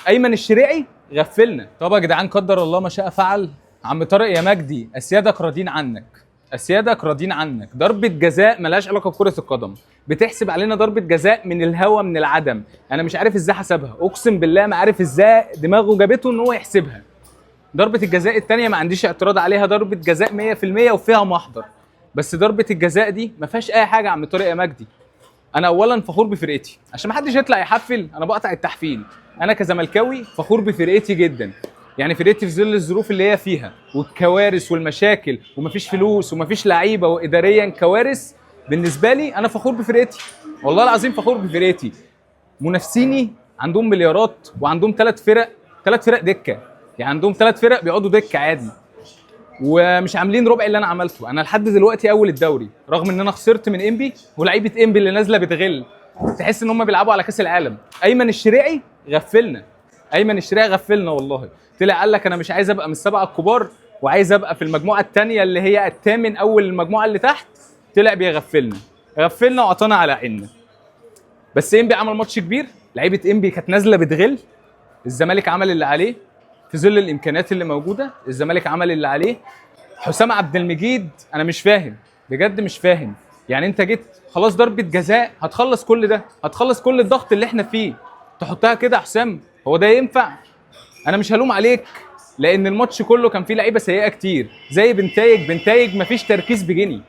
ايمن الشريعي غفلنا. طب يا جدعان قدر الله ما شاء فعل. عم طارق يا مجدي، اسيادك راضين عنك، اسيادك راضين عنك. ضربه جزاء ملهاش علاقة بكره القدم، بتحسب علينا ضربه جزاء من الهوا من العدم. انا مش عارف ازاي حسبها، اقسم بالله ما عارف ازاي دماغه جابته ان هو يحسبها. ضربه الجزاء الثانية ما عنديش اعتراض عليها، ضربه جزاء 100% وفيها محضر، بس ضربه الجزاء دي ما فيهاش اي حاجة يا عم طارق يا مجدي. انا اولا فخور بفرقتي عشان ما حدش يطلع يحفل، انا بقطع التحفيل. انا كزملكاوي فخور بفرقتي جدا، يعني فرقتي في ظل الظروف اللي هي فيها والكوارث والمشاكل ومفيش فلوس ومفيش لعيبة واداريا كوارث، بالنسبة لي انا فخور بفرقتي، والله العظيم فخور بفرقتي. منافسيني عندهم مليارات وعندهم 3 فرق، 3 فرق دكه، يعني عندهم 3 فرق بيقعدوا دكه عادي ومش عاملين ربع اللي انا عملته. انا لحد دلوقتي اول الدوري رغم ان انا خسرت من انبي، ولاعيبه انبي اللي نازله بتغل، تحس ان هم بيلعبوا على كاس العالم. ايمن الشريعي غفلنا، ايمن الشريعي غفلنا والله. طلع قال لك انا مش عايز ابقى من السبعة الكبار وعايز ابقى في المجموعة الثانية اللي هي الثامن اول المجموعة اللي تحت. طلع بيغفلنا، غفلنا وعطانا على عيننا. بس انبي عمل ماتش كبير، لعيبة انبي كانت نازله بتغل. الزمالك عمل اللي عليه في ظل الامكانيات اللي موجودة، الزمالك عمل اللي عليه. حسام عبد المجيد انا مش فاهم بجد، مش فاهم. يعني انت جيت خلاص ضربه جزاء هتخلص كل ده، هتخلص كل الضغط اللي احنا فيه، تحطها كده يا حسام؟ هو ده ينفع؟ انا مش هلوم عليك لان الماتش كله كان فيه لعيبة سيئه كتير زي بنتايج. بنتايج مفيش تركيز بجنيه،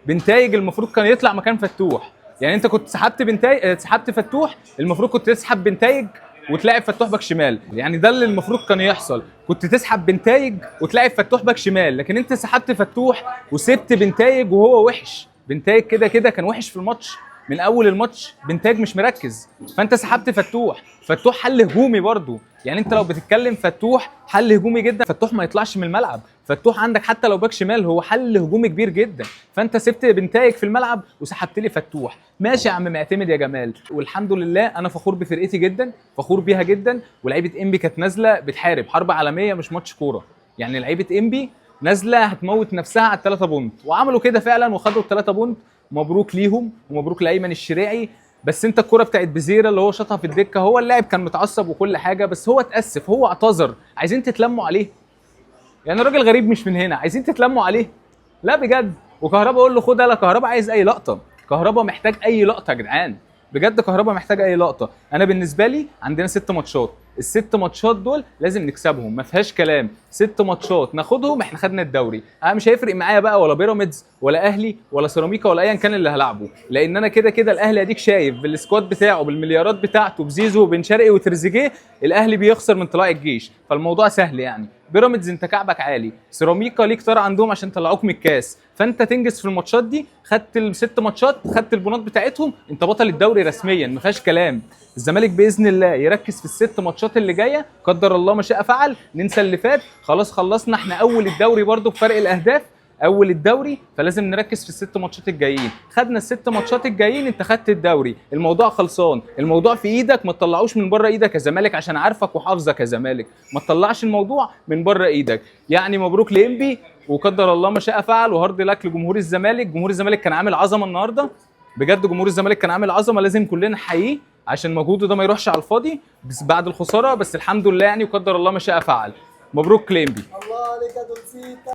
بنتايج المفروض كان يطلع مكان فتوح. يعني انت كنت سحبت بنتايج، سحبت فتوح، المفروض كنت تسحب بنتايج وتلاعب فتوح باك شمال. يعني ده اللي المفروض كان يحصل، كنت تسحب بنتايج وتلاعب فتوح باك شمال، لكن انت سحبت فتوح وسبت بنتايج وهو وحش. بنتايج كده كده كان وحش في الماتش من اول الماتش، بنتايج مش مركز، فانت سحبت فتوح. فتوح حل هجومي برضو، يعني انت لو بتتكلم فتوح حل هجومي جدا، فتوح ما يطلعش من الملعب. فتوح عندك حتى لو باك شمال هو حل هجومي كبير جدا، فانت سبت بنتايج في الملعب وسحبت لي فتوح. ماشي يا عم معتمد يا جمال. والحمد لله انا فخور بفرقتي جدا، فخور بيها جدا. ولعيبة انبي كانت نازله بتحارب حرب عالمية مش ماتش كورة. يعني لعيبة انبي نازله هتموت نفسها على الثلاثة point، وعملوا كده فعلا وخدوا الثلاثة point. مبروك ليهم ومبروك لايمن الشريعي. بس انت الكورة بتاعت بزيره اللي هو شاطها في الدكة، هو اللاعب كان متعصب وكل حاجة، بس هو اتاسف، هو اعتذر. عايزين تتلموا عليه؟ يعني الراجل غريب مش من هنا، عايزين تتلموا عليه؟ لا بجد. وكهربا اقول له خد، لا كهربا عايز اي لقطة، كهربا محتاج اي لقطة يا جدعان، بجد كهربا محتاج اي لقطة. انا بالنسبة لي عندنا 6 ماتشات، الست ماتشات دول لازم نكسبهم، ما فيهاش كلام. 6 ماتشات ناخدهم، احنا خدنا الدوري. انا مش هيفرق معايا بقى ولا بيراميدز ولا اهلي ولا سيراميكا ولا ايا كان اللي هلعبه، لان انا كده كده الاهلي اديك شايف بال squad بتاعه بالمليارات بتاعته بزيزو وبن شرقي وتريزيجيه، الاهلي بيخسر من طلائع الجيش، فالموضوع سهل. يعني بيراميدز انت كعبك عالي، سيراميكا ليك طار عندهم عشان طلعوك من الكاس، فانت تنجز في الماتشات دي. خدت الست ماتشات، خدت البونات بتاعتهم، انت بطل الدوري رسميا، ما فيهاش كلام. الزمالك باذن الله يركز في الست ماتشات اللي جاية، قدر الله ما شاء فعل، ننسى اللي فات، خلاص خلصنا، احنا اول الدوري برضو بفرق الاهداف اول الدوري، فلازم نركز في الست ماتشات الجايين. خدنا الست ماتشات الجايين، انت خدت الدوري، الموضوع خلصان، الموضوع في ايدك، ما تطلعوش من بره ايدك يا زمالك، عشان عارفك وحافظك يا زمالك، ما تطلعش الموضوع من بره ايدك. يعني مبروك لانبي وقدر الله ما شاء فعل، و hard luck لجمهور الزمالك. جمهور الزمالك كان عامل عظمه النهارده، بجد جمهور الزمالك كان عامل عظمه، لازم كلنا نحييه عشان مجهوده ده ما يروحش على الفاضي بس بعد الخسارة، بس الحمد لله يعني، وقدر الله ما شاء فعل. مبروك لانبي. الله عليك يا دولسيتا.